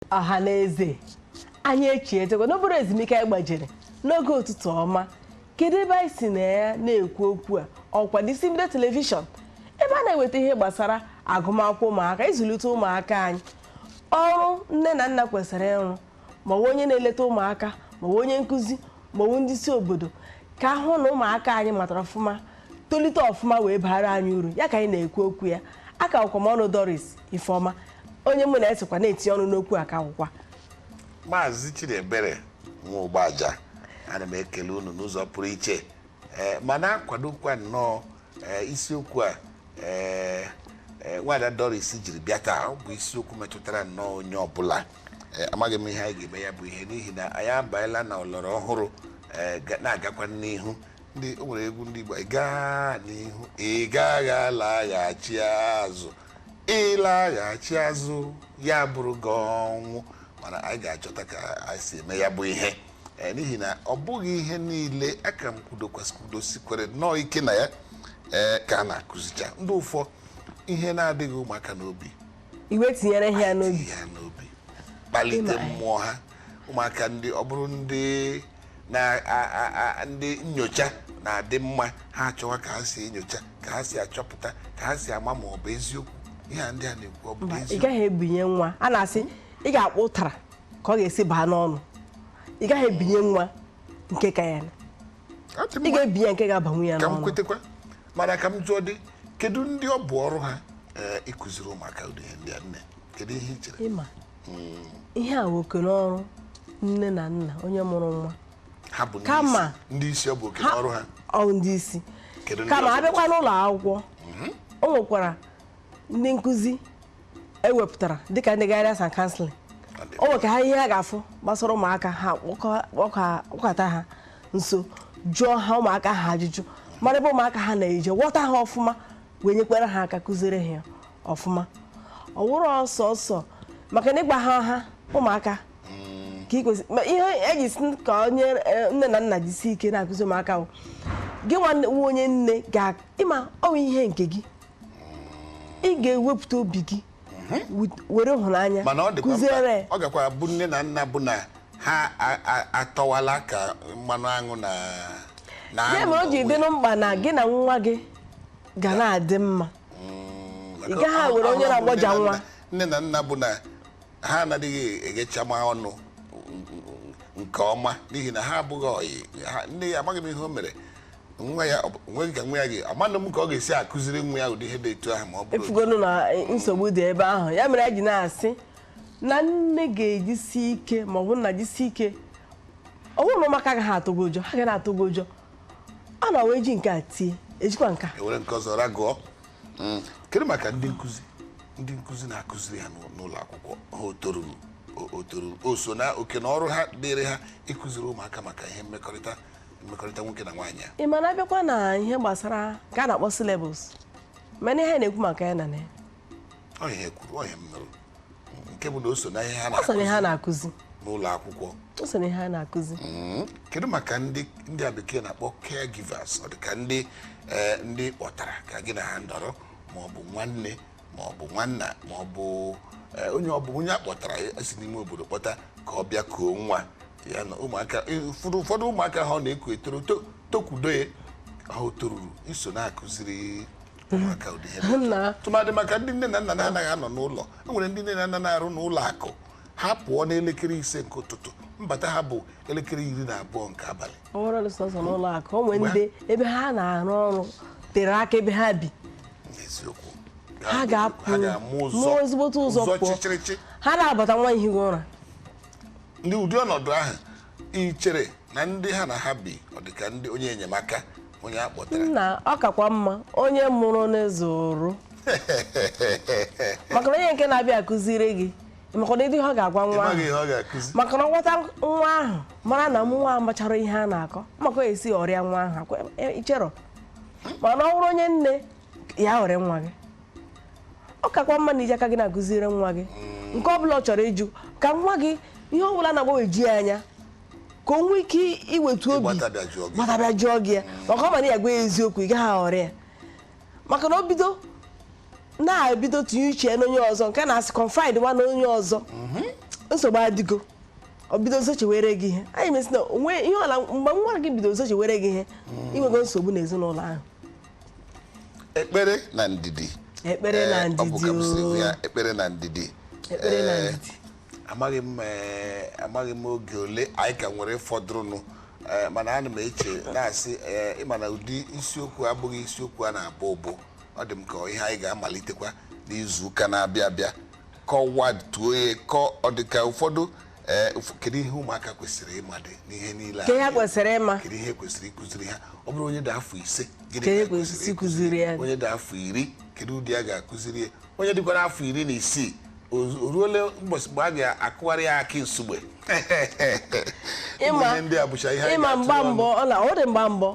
Ọha na eze anyị echietekwa n'obere ezumike anyị gbajere n'oge ụtụtụ ọma. Kedu ebe anyị si na ya na-ekwu okwu a? Ọkwa n'isi mbido telivishọn, ebe a na-eweta ihe gbasara agụmakwụkwọ ụmụaka, ịzụlite ụmụaka anyị, ọrụ nne na nna kwesịrị ịrụ, ma ọ bụ onye na-eleta ụmụaka, ma ọ bụ onye nkụzi, ma ọ bụ ndị isi obodo, ka ahụ na ụmụaka anyị matara ọfụma, tolite ọfụma, wee bara anyị uru. Ya ka anyị na-ekwu okwu ya. Aka akwụkwọ m ọnụ Doris Ifeọma, onye mụ na-esokwa na-etinye ọnụ n'okwu aka akwụkwa. Maazị Chidiebere nwa Ụgbaja, ana m ekele unu n'ụzọ pụrụ iche, ee, ma na-akwadokwa nnọọ isiokwu a ee ee nwada Doris jiri bịa taa. Ọ bụ isiokwu metụtara nnọọ onye ọbụla. Amaghị m ihe anyị ga-eme ya bụ ihe, n'ihi na anyị abanyela na ọlọrọ ọhụrụ, na-agakwa n'ihu. Ndị o nwere egwu ndị Igbo, ị gaa n'ihu, ị gaghị alaghachi azụ, ịlaghachi azụ ya bụrụ gị ọnwụ. Mana anyị ga-achọta ka anyị si eme ya bụ ihe, n'ihi na ọ bụghị ihe niile aka m kwudosikwere nnọọ ike na ya, ka a na-akụzicha ndị ụfọ ihe na-adịghị ụmụaka n'obi. Iwe tinyere ihe ya n'obi. Ya n'obi, kpalite mmụọ ha. Ụmụaka ndị ọ bụrụ ndị na ndị nyocha na-adị mma, ha achọwa ka ha si enyocha, ka ha si achọpụta, ka ha si ama ma ọ bụ eziokwu ihe a ndị a na-ekwu, ọ bụ Mba, ị eziokwu. gaghị ebinye nwa. A na-asị ị ga-akpụ ụtara ka ọ ga-esi baa n'ọnụ. Ị gaghị ebinye nwa nke ka ya. Ọ dị Ị mma. ga-ebinye nke ga-abanwu ya Ka m n'ọnụ. kwetekwa, mana ka m jụọ dị, kedu ndị ọ bụ ọrụ ha ịkụziri ụmụaka ụdị ihe ndị a? Nne, kedu ihe ị chere? Ịma ihe a nwoke n'ọrụ nne na nna, onye mụrụ nwa. Ha bụ ndị Kama- isi, ndị isi, ọ bụ oke n'ọrụ ha. Ọ ndị isi. Kedu ndị Kama ọzọ? abịakwa n'ụlọ akwụkwọ, o nwekwara ndị nkụzi ewepụtara dịka ndị guidance and counseling. Ọ dị O nwere ka ha ihe ha ga-afụ gbasara ụmụaka ha, kpọkọta ha nso, jụọ ha ụmụaka ha ajụjụ, mara ebe ụmụaka ha na-eje, ghọta ha ọfụma, wee nyekwara ha aka, kụziere ha ọfụma. Ọ wụrụ ọsọ ọsọ maka na ịgba ha ha ụmụaka ka ị kwesị. Ma ihe eji si ka onye nne na nna jisi ike na-akụzi ụmụaka bụ gị nwa nwa onye nne ga ịma ọ bụ ihe nke gị, ị ga-ewepụta obi gị were ịhụnanya Mana ọ dịkwa kụziere. Mkpa ọ gakwa bụ nne na nna bụ na ha atọwala ka mmanụ aṅụ na na Ya aṅụ mere o ji n'onwe. dị mkpa na gị na nwa gị ga na-adị mma. Maka Ị gaghị ewere onye ahụrụ m na-agbọja nne na nwa. Nne na nna bụ na ha anaghị eghecha ma ọnụ nke ọma, n'ihi na ha abụghị ọyị ha. Nne ya, amaghị m ihe o mere nwa ya, nweghị ka nwa ya gị, amadụ m ka ọ ga-esi akụziri nwa ya ụdị ihe dị etu ahụ ma ọ bụrụ Efugonu na nsogbu dị ebe ahụ. Ya mere anyị ji na-asị na nne ga-ejisi ike ma ọ bụ nna jisi ike. Ọ bụrụ na ụmụaka agaghị atụ gị ụjọ, ha ga na-atụ gị ụjọ, a na wee ji nke a tie, ejikwa nke a. Ewere nke ọzọ ragụọ. Kedu maka ndị nkụzi? Ndị nkụzi na-akụziri ha n'ụlọ akwụkwọ, ha o toruru o toruru o so na oke na ọrụ ha dịrị ha ịkụziri ụmụaka maka ihe mmekọrịta nwoke na nwaanyị a? Ị ma na abịakwa na ihe gbasara nke a na-akpọ syllabus, mana ihe a na-ekwu maka ya na ya Ọ ihe kwuru, ọ ihe m nụrụ, nke bụ na o so na ihe ha ọ so na ihe a na-akụzi na-akụzi n'ụlọ akwụkwọ. O so na ihe a na-akụzi. Kedu maka ndị a bekee na-akpọ caregivers? Ọ dị ka ndị ndị kpọtara ka gị na ha nọrọ, ma ọ bụ nwanne, ma ọ bụ nwanna, ma ọ bụ onye ọ bụ onye a kpọtara esi n'ime obodo kpọta ka ọ bịa kuo nwa ya na ụmụaka. Ụfọdụ ụmụaka ha ọ na-eku etoro tokwudo ya, ha o toruru iso na-akụziri ụmụaka ụdị ihe dị otu a? Na Tụmadị maka ndị nne na nna na-anaghị anọ n'ụlọ. E nwere ndị nne na nna na-arụ n'ụlọ akụ, ha pụọ n'elekere 5 nke ụtụtụ, mbata ha bụ elekere 12 nke abalị. Ọ bụrụ sọsọ n'ụlọ akụ, o nwee ndị ebe ha na-arụ ọrụ tere aka ebe ha bi. N'eziokwu. Ha ga-apụ Ha ga-amụ ụzọ mụọ ezigbote ụzọ ụzọ pụọ. Chịchịrịchị. Ha na-abata, nwa ihighị ụra. Ndị ụdị ọnọdụ ahụ, ị chere na ndị ha na ha bi, ọ dị ka ndị onye enyemaka, onye a kpọtara? Nna, ọ kakwa mma onye mụrụ n'ezoro, maka na onye nke na-abịa akụziri gị, maka na ịdị ihe ọ ga-agwa nwa Ịmaghị ahụ. ihe ọ ga-akụzi. Maka na ọ gwata nwa ahụ, mara na nwa amachara ihe a na-akọ, maka ọ esi ọrịa nwa ahụ icherọ. Mana ọ bụrụ onye nne ya ghọrọ nwa gị, ọ kakwa mma na iji aka gị na-akụziri nwa gị nke ọ bụla ọ chọrọ ịjụ, ka nwa gị ihe ọ bụla na-agbanweju ya anya, ka o nwee ike iwetu obi Ịgbata bịa jụọ gị. Gbata bịa jụọ gị ya, maka ọ ma na ya gwa ya eziokwu, ị gaghị aghọrọ ya. Maka na o bido na-ebido tinye uche ya n'onye ọzọ, nke na-asị confide nwa n'onye ọzọ. Nsogbu adịgo, ọ bido zochewere gị ihe. Anyị mesị na onwe ihe ọla mgbe nwa gị bido zochewere gị ihe, inwego nsogbu n'ezinụlọ ahụ. Ekpere na ndidi. Ekpere na Ọ bụ ndidi. ka m siri hụ ya. Oo. Ekpere na ndidi. Ekpere na ndidi. Amaghị m oge ole anyị ka nwere fọdụrụnụ, mana ana m eche na-asị, ịma na ụdị isiokwu abụghị isiokwu a na-abụ ụbụ. Ọ dị m ka ihe anyị ga-amalitekwa n'izu ụka na-abịa abịa, kọwaa tuo ya kọ ọ dị ka ụfọdụ. Kedu ihe ụmụaka kwesịrị ịmadị n'ihe niile a? Ka ihe kwesịrị ịma. Kedu ihe kwesịrị ịkụziri ha? Ọ bụrụ onye dị afọ 5, gịnị Ka ihe ka kwesịrị ịkụziri ya? Onye dị afọ 10, kedu ụdị a ga-akụziri ya? Onye dịkwa n'afọ 16, o ruole ụbọchị mgbe a ga-akụgharị ya akị nsugbe? Ịma Ihe ndị a bụcha ihe anyị ịma ga-atụle mgba ọnụ. mbọ ọ na ọ dị mgba mbọ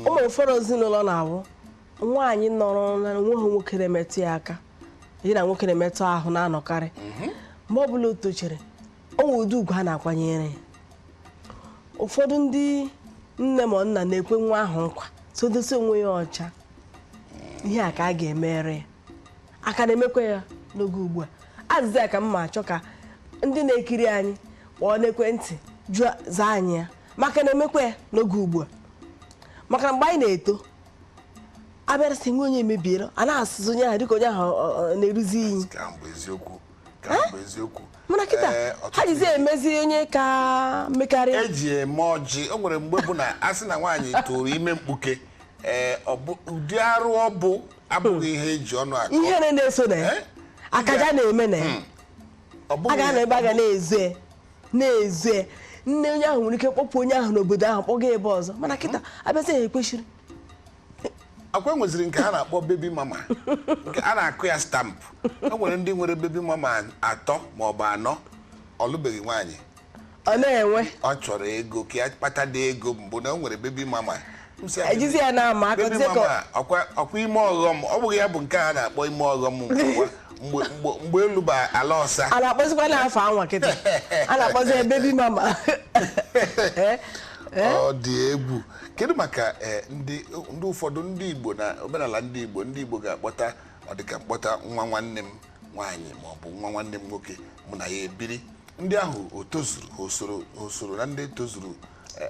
ụmụ ụfọdụ ezinụlọ na-awụ nwaanyị nọrọ na nweghị nwoke na-emetụ ya aka, ya na nwoke na-emetụ ahụ na-anọkarị. Mgbe ọbụla o tochere, o nwere ụdị ugwu a na-akwanyere ya. Ụfọdụ ndị nne ma nna na-ekwe nwa ahụ nkwa so dosi onwe ya ọcha, ihe a ka a ga-emere ya. Aka na-emekwa ya n'oge ugbu a? Azịza ya ka m ma achọ ka ndị na-ekiri anyị kpọọ n'ekwentị jụọ zaa anyị ya, maka na emekwa ya n'oge ugbu a. Maka na mgbe anyị na-eto, abịara sị nwe onye emebiela, a na-asụsụ onye ahụ dịka onye ahụ ọ na-eruzi inyi. Ka mbụ eziokwu, ka mbụ eziokwu. Mana kịta Ọtụtụ ha jizi emezi onye ka mekarịa. Eji eme ọjị. O nwere mgbe bụ na a sị na nwaanyị tụrụ ime mkpuke, ọ bụ ụdị arụ ọ bụ abụghị ihe eji ọnụ akọ. Ihere na-eso na ya. Eh? Akaja na-eme na ya. Ọ bụghị A ga-anọ ebe a ga na-ezo ya, na-ezo ya. Nne onye ahụ nwere ike kpọpụ onye ahụ n'obodo ahụ, kpọga ebe ọzọ. Mana kịta abịazi, ya ekwesịrị. Akwa nweziri nke a na-akpọ baby mama, nke a na-akụ ya stamp. O nwere ndị nwere baby mama atọ ma ọ bụ anọ, ọ lụbeghị nwaanyị. Ọ na-enwe. Ọ chọrọ ego ka ya kpata dị ego mbụ na o nwere baby mama. M sị ya, Ejizi ya na-ama aka. Baby Ọdịzie ka mama, ọkwa ime ọghọm. Ọ bụghị ya bụ nke a na-akpọ ime ọghọm mgbe mgbe mgbe elu bụ ala ọsa. A na-akpọzikwa n'afọ anwa kịta, a na-akpọzi ya baby mama. Ọ dị egwu. Kedu maka ndị ụfọdụ ndị Igbo na omenala ndị Igbo, ndị Igbo ga-akpọta, ọ dịka mkpọta nwa nwanne m nwaanyị ma ọ bụ nwa nwanne m nwoke, mụ na ya ebiri, ndị ahụ o tozuru, ha osoro na ndị tozuru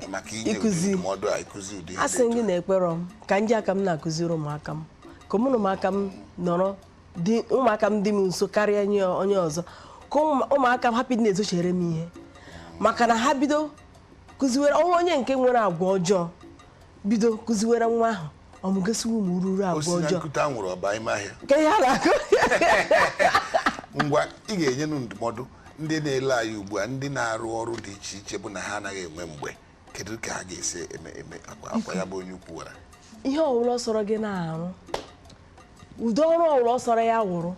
maka inye ụdị Ịkụzi. ndụmọdụ a, ịkụzi ụdị ihe A dị sị etu gị na ekwerọ m ka nji aka m na-akụziri ụmụaka m, ka mụ na ụmụaka m nọrọ dị, ụmụaka m dị m nso karịa onye ọzọ, ka ụmụaka m hapụ ịdị na-ezochere m ihe. Maka na ha bido kụziwere ọnwa onye nke nwere agwa ọjọọ, bido kụziwere nwa ahụ, ọmụgosiwa ụmụ ruru o agwa si na ọjọọ. nkute anwụrụ ọba ime ahịa. Ka ihe a na-akụ. Ngwa, ị ga-enyenụ ndụmọdụ ndị na-ele anyị ugbu a, ndị na-arụ ọrụ dị iche iche bụ na ha anaghị enwe mgbe, kedu ka ha ga-esi eme eme akwa ya bụ onye ukwu wara? Ihe ọwụla ọ sọrọ gị na-arụ, ụdị ọrụ ọwụla ọ sọrọ ya wụrụ,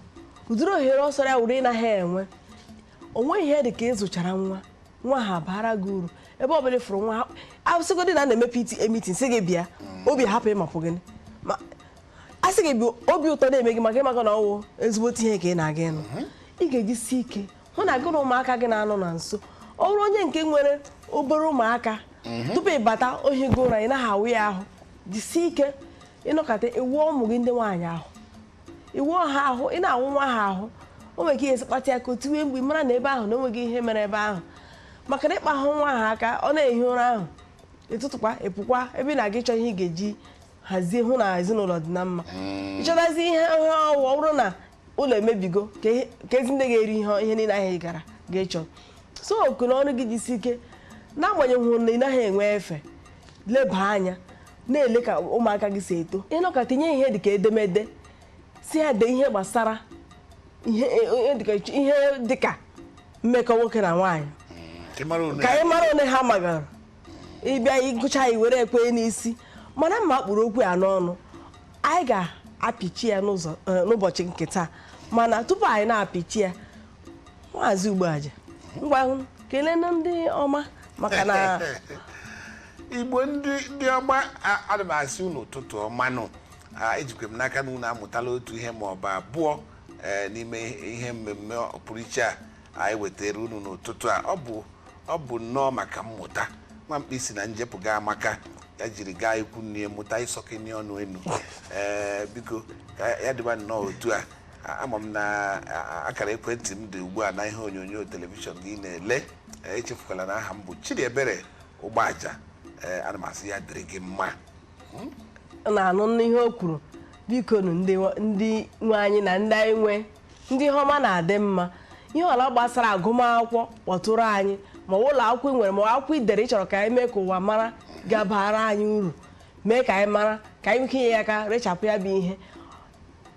ụdịrị ohere ọ sọrọ ya wụrụ, ị naghị enwe onwe ihe dị ka ịzụchara nwa, nwa ha bara gị uru. Ebe ọ bụla ịfụrụ nwa ha, asịgodị na a na-eme PTA meeting, sị gị bịa, obi hapụ ịmapụ gị, ma a sị gị bụ obi ụtọ na-eme gị maka ịmaka na ọwụ ezigbote ihe ka ị na-aga ịnụ. Ị ga-ejisi ike hụ na gị na ụmụaka gị na-anọ na nso. Ọ bụrụ onye nke nwere obere ụmụaka, tupu ị bata ohi gị ụra, ị naghị awụ ya ahụ. Jisie ike ịnọkọta ịwụọ ụmụ gị ndị nwaanyị ahụ, iwuo ha ahụ. Ị na-awụ nwa ha ahụ, o nwere ike ihe kpata ya ka o tiwe mgbe ị mara na ebe ahụ na onweghị ihe mere ebe ahụ. Maka na ịkpa ahụ nwa ha aka, ọ na-ehi ụra ahụ, ịtụtụkwa ịpụkwa ebe ị na-aga ịchọ ihe ị ga-eji hazie hụ na ezinụlọ dị na mma, ịchọtazi ihe ihe ọwụ. Ọ bụrụ na ụlọ emebigo, ka ezi ndị ga-eri ihe niile ahụ ị gara ga-ịchọ. So oku na ọrụ gị, jisi ike n'agbanyeghị na ị naghị enwe efe, leba anya na-ele ka ụmụaka gị si eto. Ịnọkọta tinye ihe dịka edemede, si ha dee ihe gbasara ihe dịka mmekọ nwoke na nwaanyị. Ka ị mara one ka anyị mara one ha magara. Ịbịa ịgụcha i were ekwe n'isi. Mana mma kpụrụ okwu ya n'ọnụ, anyị ga-apịchi ya n'ụzọ n'ụbọchị nke taa. Mana tupu anyị na-apịchi ya, Maazị Ugboaja, ngwa, kelee ndị ọma maka na Igbo ndị ọma, ana m asị unu ụtụtụ ọma nụ. Ejikwa m n'aka na unu amụtala otu ihe ma ọ bụ abụọ n'ime ihe mmemme pụrụ iche a anyị wetara unu n'ụtụtụ a. Ọ bụ nnọọ maka mmụta. Nwa mkpi si na njepụ ga amaka ya jiri gaa ikwu nne ya mụta ịsọkenye ọnụ enu. Ee, biko, ka ya dịba nnọọ otu a. Ama m na akara ekwentị m dị ugbu a na ihe onyonyo telivishọn gị na-ele. Echefukwala na aha m bụ Chidiebere Ụgbọaja. Ee, ana m asị ya dịrị gị mma. Na-anụ n'ihe o kwuru. Biko nụ, ndị nwe anyị na ndị anyị nwe, ndị ihe ọma na-adị mma, ihe ọla gbasara agụmakwụkwọ, kpọtụrụ anyị, ma ụlọ akwụkwọ ị nwere, ma akwụkwọ ị dere ị chọrọ ka anyị mee ka ụwa mara, gabara anyị uru, mee ka anyị mara, ka anyị nwee ike inye ya aka rechapụ ya bụ ihe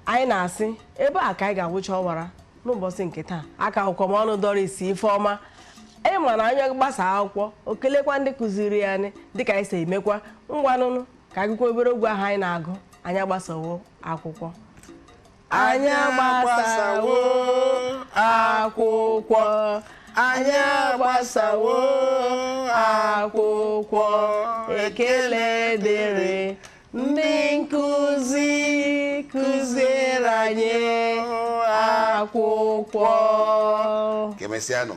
anyị na-asị. Ebe a ka anyị ga-agwụcha ọwara n'ụbọchị nke taa. Aka akwụkwọ m ọnụ Doris Ifeọma. Anyị ma na anya gbasa akwụkwọ, o kelekwa ndị kụziri ya anyị dịka anyị si emekwa. Ngwanụnụ, ka agụkwa obere ogwe ahụ anyị na-agụ. Anyị agbasawo akwụkwọ, anyị agbasawo akwụkwọ, anyị agbasawo akwụkwọ. Ekele dịrị ndị nkụzi kụziere anyị akwụkwọ. Ka emesịanụ.